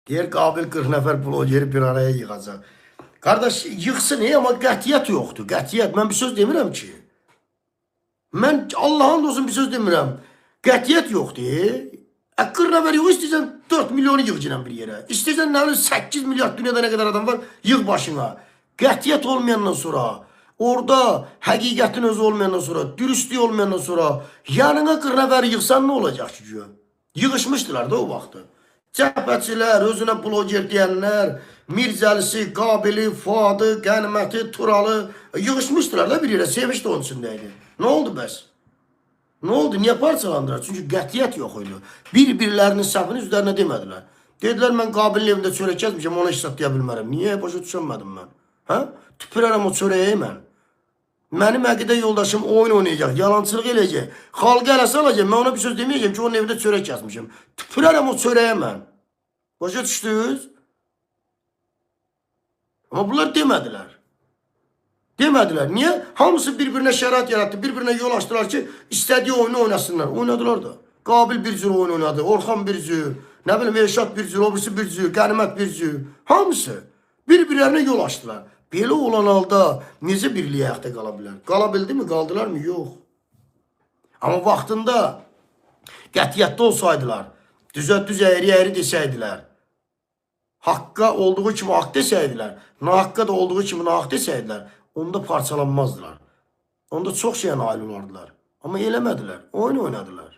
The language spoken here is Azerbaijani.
Deyir Qabil 40 nəfər blogeri bir araya yığacaq. Qardaş yığsın, amma qətiyyət yoxdur. Qətiyyət. Mən bir söz demirəm ki. Mən Allahın olsun bir söz demirəm. Qətiyyət yoxdur. 40 nəfər yox, istəyirsən 4 milyonu yığ ginən bir yerə. İstəyirsən nə bilim 8 milyard dünyada nə qədər adam var, yığ başına. Qətiyyət olmayandan sonra, orada həqiqətin özü olmayandan sonra, dürüstlük olmayandan sonra yanına 40 nəfər yığsan nə olacaq ki güya? Yığışmışdılar da o vaxtı. Cəbhəçilər, özünə bloger deyənlər, Mirzəlisi, Qabili, Fuadı, Qəniməti, Turalı yığışmışdılar da bir yerə. Sevinç də onun içində idi. Nə oldu bəs? Nə oldu? Niyə parçalandılar? Çünki qətiyyət yox idi. Bir-birlərinin səhvini üzlərinə demədilər. Dedilər mən Qabilin evində çörək kəsmişəm, ona heç zat deyə bilmərəm. Niyə? Başa düşəmədim mən. Hə? Tüpürərəm o çörəyə mən. Mənim əqidə yoldaşım oyun oynayacaq, yalançılıq eləyəcək, xalqı ələ salacaq. Mən ona bir söz deməyəcəm ki, onun evində çörək kəsmişəm. Tüpürərəm o çörəyə mən. Başa düşdünüz? Amma bunlar demədilər. Demədilər. Niyə? Hamısı bir-birinə şərait yaratdı, bir-birinə yol açdılar ki, istədiyi oyunu oynasınlar. Oynadılar da. Qabil bir cür oyun oynadı, Orxan bir cür, nə bilim Elşad bir cür, o birisi bir cür, Qənimət bir cür. Hamısı bir-birlərinə yol açdılar. Belə olan halda necə birliyə ayaqda qala bilər? Qala bildi mi, qaldılar mı? Yox. Amma vaxtında qətiyyətli olsaydılar, düzə düz, əyri əyri desəydilər, haqqa olduğu kimi haqq desəydilər, nahaqqa da olduğu kimi nahaq desəydilər, onda parçalanmazdılar. Onda çox şeyə nail olardılar. Amma eləmədilər, oyun oynadılar.